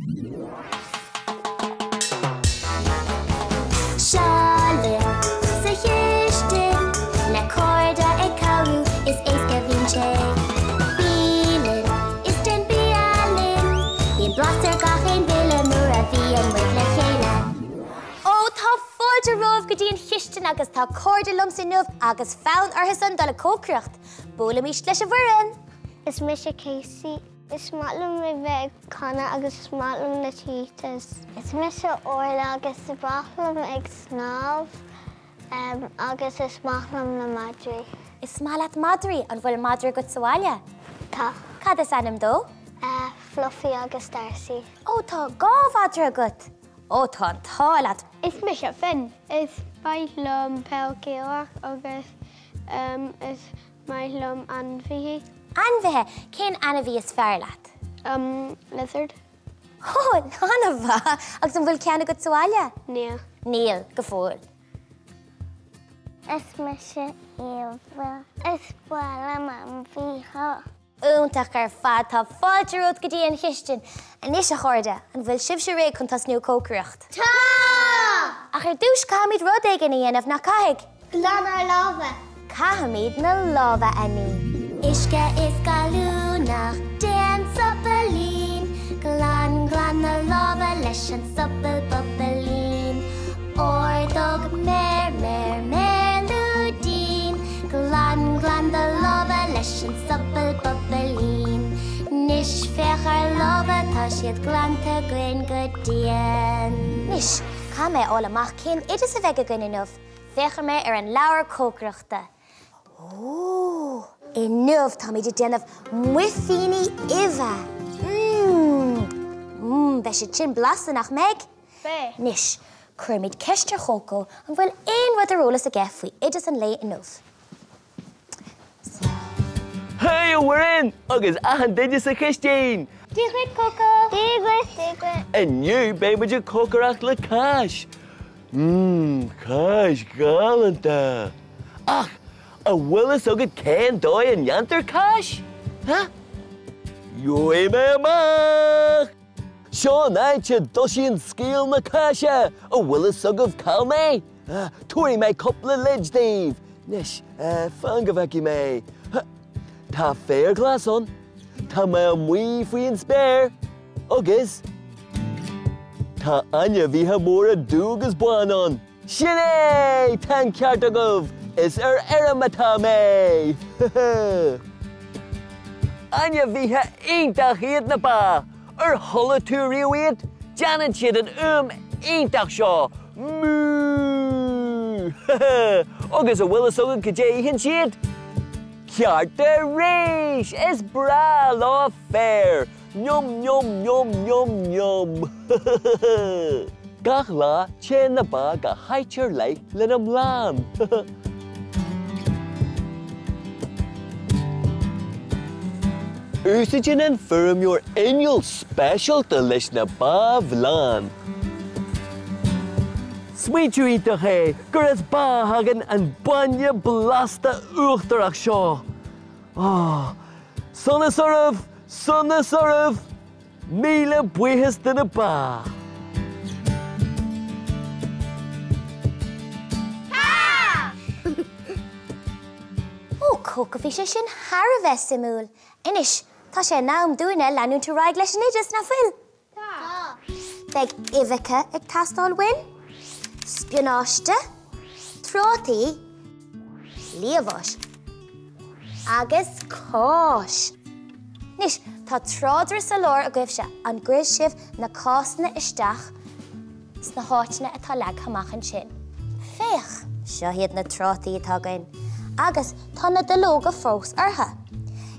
Seo linn sa chistin le cairde ag cabhrú is éasca bíonn sé. Bí linn is déan bia linn, bíonn blas ar gach aon bhille nuair a bhíonn muid le chéile. Ó, tá fáilte romhaibh go dtí an chistin agus tá cairde liomsa inniu agus fonn orthusan dul ag cócaireacht. Buailimis leis an bhfoireann! Is mise Casey. Is maith liom a bheith ag canadh agus is maith liom na cheetahs. Is mise Orla agus is breá liom ag snámh agus is maith liom na madraí. Is maith leat madraí? An bhfuil madra agat sa bhaile? Tá. Cad is ainm dó? Fluffy agus Darcy. Ó, tá dhá mhadra agat! Ó, tá an t-ádh leat! Is mise Finn. Is maith liom peil Gaelach agus is maith liom ainmhithe. Ainmhithe? Cén ainmhí is fearr leat? Lizard. Ó, an-mhaith! Agus an bhfuil ceann agat sa bhaile? Níl. Níl, go fóill. Is mise Éabha. Is breá liom ainmhithe. Iontach ar fad, tá fáilte romhat go dtí an chistin. Anois a chairde, an bhfuil sibhse réidh chun tosnú ag cócaireacht? Tá! Ach ar dtús caithfimid rud éigin a dhéanamh, nach caithfidh? Glan ár lámha! Caithfimid na lámha a ní. Uisce is gallúnach, déan sopailín, Glan, glan na lámha leis an sobal bobailín. Ordóg, méar, méar, méar lúidín, Glan, glan do lámha leis an sobal bobailín. 'Nois féach ár lámha, tá siad glanta againn go dian. 'Nois, caithfidh mé a fháil amach cén oideas a bheidh againn inniu. Féachfaidh mé ar an leabhar cócaireachta. Ó! Inniu táimid ag déanamh muifíní uibhe. Mmm! Mmm, beidh siad sin blasta, nach mbeidh? Beidh. 'Nois, cuirfimid ceist ar Chócó an bhfuil aon rud ar eolas aige faoi oideas an lae inniu. Hey a fhoireann agus achan duine sa chistin! Dia dhuit, Cócó! Dia dhuit! Dia dhuit! Inniu beidh muid ag cócaireacht le cáis! Mmm, cáis ghalánta! Ach an bhfuil fhios agat cén dóigh a ndéantar cáis? Huh? Gheobhaidh mé amach! Seo an áit a dtosaíonn scéal na cáise! An bhfuil fhios agaibh cá bhfuil mé? Tabharfaidh mé cúpla leid daoibh! Anois, fan go bhfeicfidh mé. Tá féar glas ann, tá mé amuigh faoi an spéir, agus tá ainmhithe móra dubh agus bán ann. Sin é! Tá an ceart agaibh! Is ar fheirm atá mé! Ainmhithe iontach iad na ba! Ar chuala tú riamh iad? Déanann siad an fhuaim iontach seo, Moo! Agus an bhfuil fhios agat cad é a itheann siad? Ceart arís! Is breá leo féar! Niom niom niom niom niom! Gach lá téann na ba go háit ar leith lena mbleán. Úsáideann an feirmeoir inneall speisialta leis na ba a bhleán. Smaointiú iontach é gur as ba a thagann an bainne blasta uachtarach seo. Á! Sonas oraibh! Sonas oraibh! Míle buíochas do na ba! Tá! Ó, Cócó, bhí sé sin thar a bheith suimiúil. Anois, tá sé in am dúinne leanúint ar aghaidh leis an oideas, nach bhfuil? Tá! Beidh uibheacha ag teastáil uainn, spionáiste, trátaí, liamhás agus cáis. Anois, tá tráidire sa lár agaibhse, an gcuirfidh sibh na cásanna isteach sna háiteanna atá leagtha amach ansin? Féach, seo iad na trátaí atá againn agus tá na duilleoga fós orthu.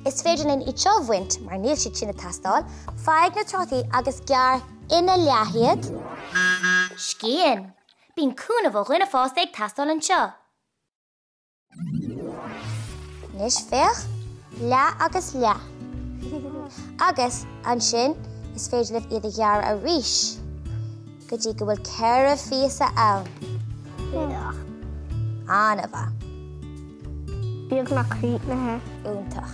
Is féidir linn iad seo a bhaint mar níl siad sin ag teastáil. Faigh na trátaí agus gearr ina leath iad. Scian! Bíonn cúnamh ó dhuine fásta ag teastáil anseo. Anois féach, leath agus leath. Agus ansin is féidir libh iad a ghearradh arís go dtí go bhfuil 4 phíosa ann. An-mhaith. Beagnach críochnaithe. Iontach.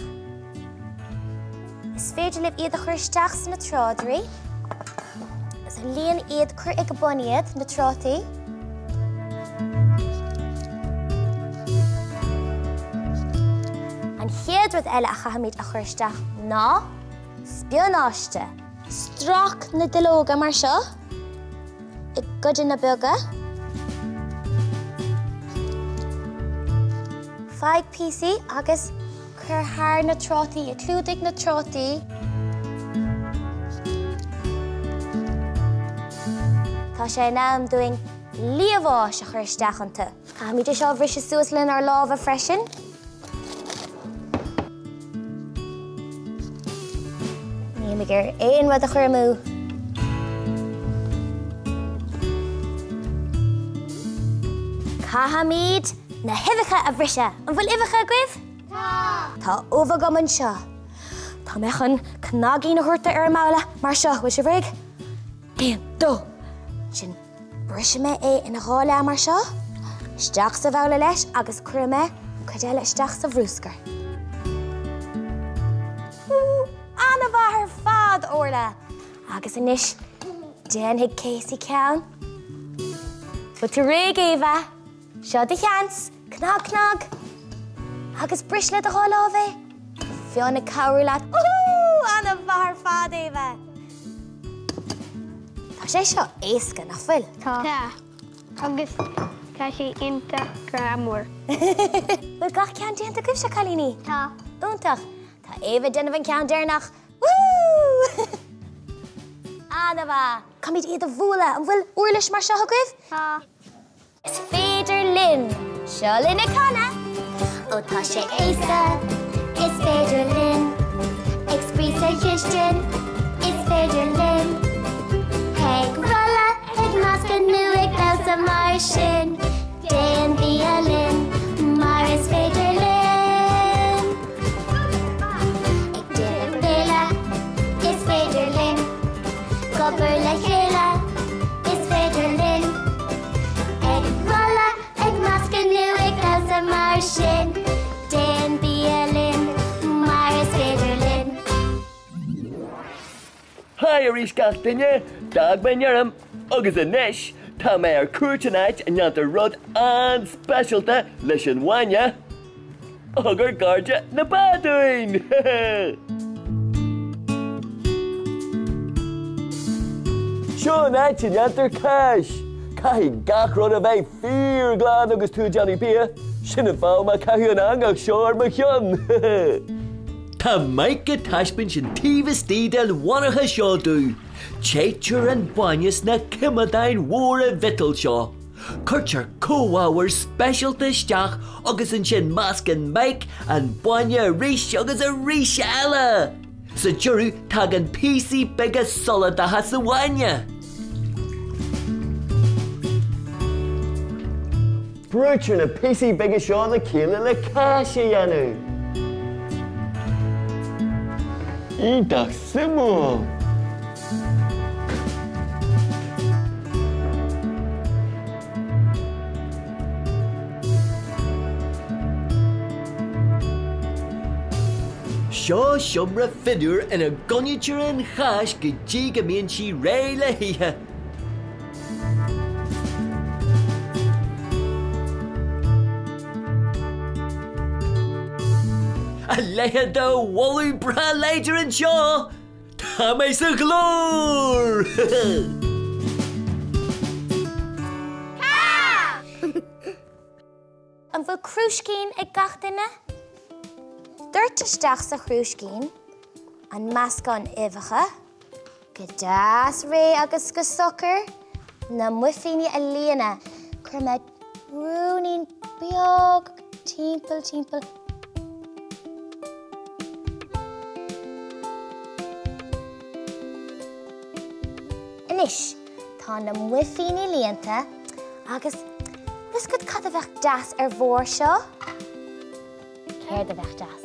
Is féidir libh iad a chur isteach sna tráidirí. Líon iad, cuir ag an bun iad, na trátaí. An chéad rud eile a chaithfimid a chur isteach ná spionáiste. Strac na duilleoga mar seo i gcodanna beaga. Faigh píosaí agus cuir thar na trátaí, clúdaigh na trátaí. Tá sé in am dúinn liamhás a chur isteach iontu. Caithfimid é seo a bhriseadh suas lenár lámha freisin. Nílim ag iarraidh aon rud a chur amú. Caithfimid na huibheacha a bhriseadh. An bhfuil uibheacha agaibh? Tá! Tá ubh agam anseo. Tá mé chun cnaigín a thabhairt ar an mbabhla mar seo. Bhfuil sibh réidh? Aon, dó! Ansin Brisfidh mé é ina dhá leath mar seo, isteach sa bhabhla leis agus cuirfidh mé an cuid eile isteach sa bhrúscar. Wú! An-mhaith ar fad, Orla! Agus anois, déanfaidh Casey ceann. Bhfuil tú réidh, Éabha? Seo do sheans! Cnag, cnag! Agus bris le do dhá lámh é! Fionn ag cabhrú leat. Wúhú! An-mhaith ar fad, Éabha! Tá sé seo éasca, nach bhfuil? Tá. Agus tá sé iontach greannmhar. Bhfuil gach ceann déanta agaibhse, cailíní? Tá. Iontach! Tá Éabha ag déanamh an ceann deireanach. Wúhú! An-mhaith! Caithfimid iad a bhualadh. An bhfuil uirlis mar seo agaibh? Tá. Is féidir linn! Seo linn ag canadh! Ó tá sé éasca, is féidir linn. Ag spraoi sa chistin, is féidir linn. Ag rolladh, ag meascadh nó ag damhsa mar sin. Déan bia linn, mar is féidir linn. Ag déanamh béile, is féidir linn. Ag obair le chéile, is féidir linn. Ag rolladh, ag meascadh nó ag damhsa mar sin. Déan bia linn, mar is féidir linn. Haigh arís gach duine! D'fhág mé an fheirm agus anois tá mé ar cuairt in áit a ndéantar rud an-speisialta leis an bhainne. Thug ár gcairde na ba dúinn! Seo an áit a ndéantar cáis! Caithfidh gach rud a bheith fíorghlan agus tú ag déanamh bia, sin an fáth mé ag caitheamh an eangach seo ar mo cheann! Tá Mike ag taispeáint an taobh istigh den mhonarcha seo domh. Téitear an bainne sna coimeádáin mhóra mhiotail seo. Cuirtear comhábhair speisialta isteach agus ansin meascann Mike an bainne arís agus arís eile! Sa deireadh tagann píosaí beaga soladacha sa bhainne. Brúitear na píosaí beaga seo le chéile le cáis a dhéanamh. Iontach suimiúil! Seo seomra fionnuar ina gcoinnítear an cháis go dtí go mbíonn sí réidh le hithe. A leithéid de bholadh breá láidir anseo! Tá mé sa ghlóir! An bhfuil crúiscín ag gach duine? Doirt isteach sa chrúiscín an meascán uibheacha, go deas réidh agus go socair, na muifíní a líonadh. Cuirfidh mé ruainnín beag timpeall timpeall. Anois, tá na muifíní líonta agus bhfuil fhios agat cad a bheadh deas ar bharr seo? Céard a bheadh deas?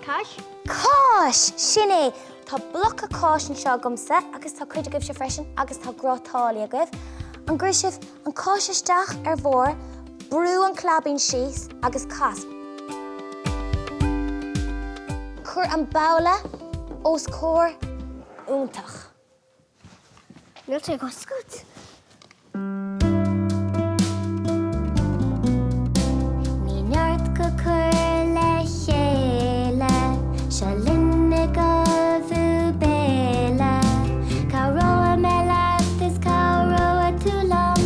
Cáis? Cáis! Sin é! Tá bloca cáis anseo agamsa agus tá cuid agaibhse freisin agus tá grátálaí agaibh. An gcuirfidh sibh an cáis isteach ar bharr, brú an claibín síos agus cas. Cuir an babhla os comhair. Iontach. Níl sé ag oscailt. Ní neart go cur le chéile, seo linn ag ullmhú béile. Cabhróidh mé leat is cabhróidh tú liom,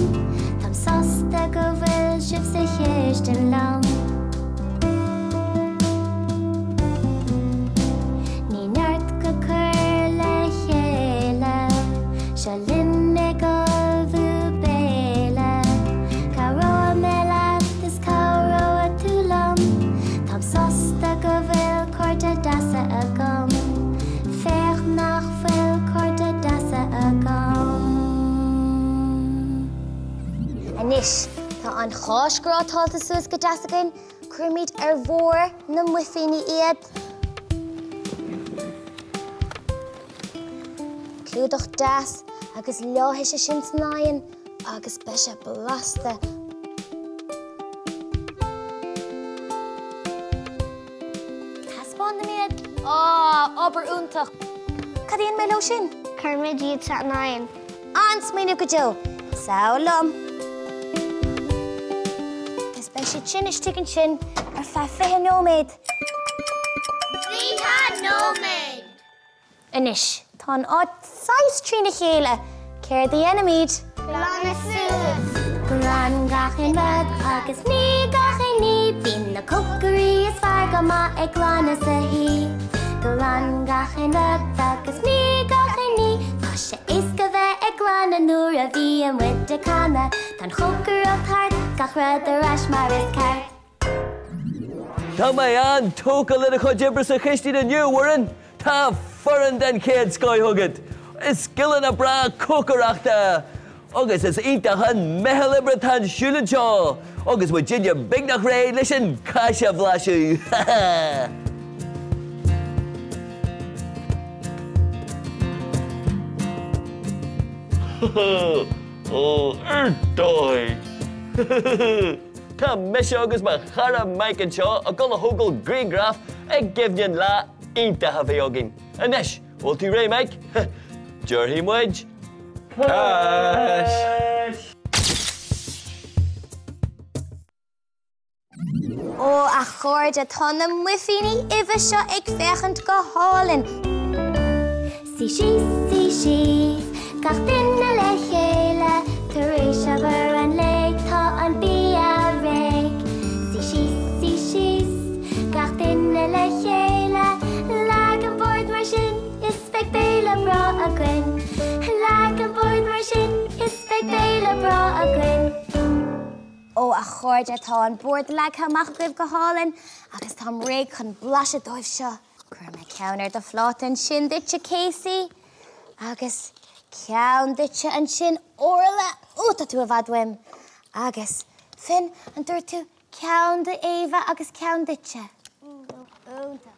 táim sásta go bhfuil sibh sa chistin liom. Ní neart go cur le chéile, seo linn ag ullmhú béile. Cabhróidh mé leat is cabhróidh tú liom, táim sásta go bhfuil cairde deasa agam. Féach nach bhfuil cairde deasa agam. Anois, tá an cháis grátáilte suas go deas againn, cuirfimid ar bharr na muifíní iad. Clúdach deas agus leáfaidh sé sin san oigheann agus beidh sé blasta. Taispeáin dom iad. Á, obair iontach! Cad a dhéanfaidh mé leo sin? Cuirfimid iad san oigheann. An-smaoineamh go deo! Sall liom. Agus beidh siad sin istigh ansin ar feadh 20 nóiméad. 20 nóiméad! Anois, tá an áit saghas trína chéile, céard a dhéanfaimid? Glanadh suas! Glan gach aon rud agus nigh gach aon ní, bíonn na cócairí is fearr go maith ag glanadh sa thí. Glan gach aon rud agus nigh gach aon ní, tá sé éasca bheith ag glanadh nuair a bhíonn muid ag canadh. Tá an chócaireacht thart, gach rud ar ais mar is ceart. Tá mé an-tógtha le do chuid oibre sa chistin inniu, a Mhuireann. Tá foireann den chéad scoith agat, is scileanna breá cócaireachta agus is iontach an meitheal oibre atá ar siúl anseo agus muidinne beagnach réidh leis an cháis a bhlaiseadh! Ha ha! Ó, ar dóigh! Tá mise agus mo chara Mike anseo ag dul a thógáil grianghraf i gcuimhne an lá iontach a bhí againn. Anois, bhfuil tú réidh Mike? Déarfaidh muid Cáis! Ó, a chairde, tá na muifíní uibhe seo ag féachaint go hálainn! Suigh síos, suigh síos, gach duine le chéile, tar éis obair an lae, tá an bia réidh. Suigh síos, suigh síos, gach duine le chéile, leag an bord mar sin, is beidh béile breá againn. Leag an bord mar sin, is beidh béile breá againn. Ó, a chairde, tá an bord leagtha amach agaibh go hálainn agus táim réidh chun blaiseadh dóibh seo. Cuirfidh mé ceann ar do phláta ansin duitse, Casey, agus ceann duitse ansin, Orla. Ó, tá tú i bhfad uaim. Agus, Finn, an dúirt tú ceann d'Éabha agus ceann duitse? Iontach.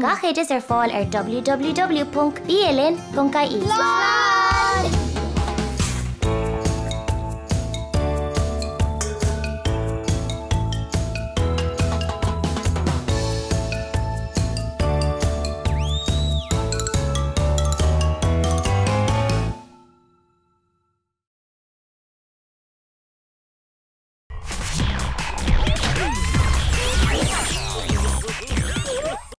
Gach oideas ar fáil ar www.bialinn.ie. Slán!